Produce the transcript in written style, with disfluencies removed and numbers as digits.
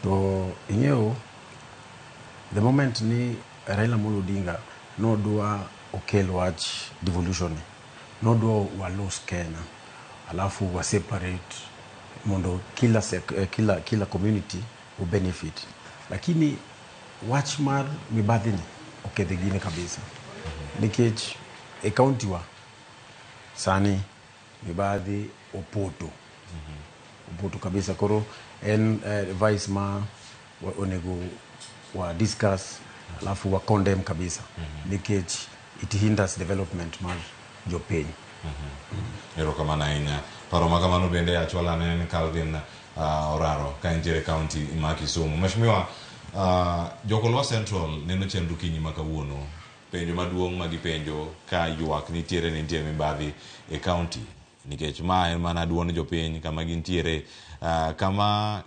To ing'eyo the moment ni Raila Amolo Odinga nodwa okel wach devolution ni, nodwa walos Kenya alafu wa separate mondo kila, sek, eh, kila, kila community o benefit, lakini wach mar mibadhi ni oketho gine kabisa nikech e county wa sani mibadhi opoto opoto kabisa. Koro en vice ma onego wa discuss alafu wa condemn kabisa nikech it hinders development mar jopiny. Erokamano ahinya. Paro ma kamano bende achwala ne en Calvin Oraro ka entiere county ma Kisumu. Mheshimiwa, Jokolwa Central neno chenro kinyi ma kawuono. Penjo maduong' ma gipenjo ka ywak nitiere ni nitie mibadhi e county. Nikech ma en mana duond jopiny kama gintiere kama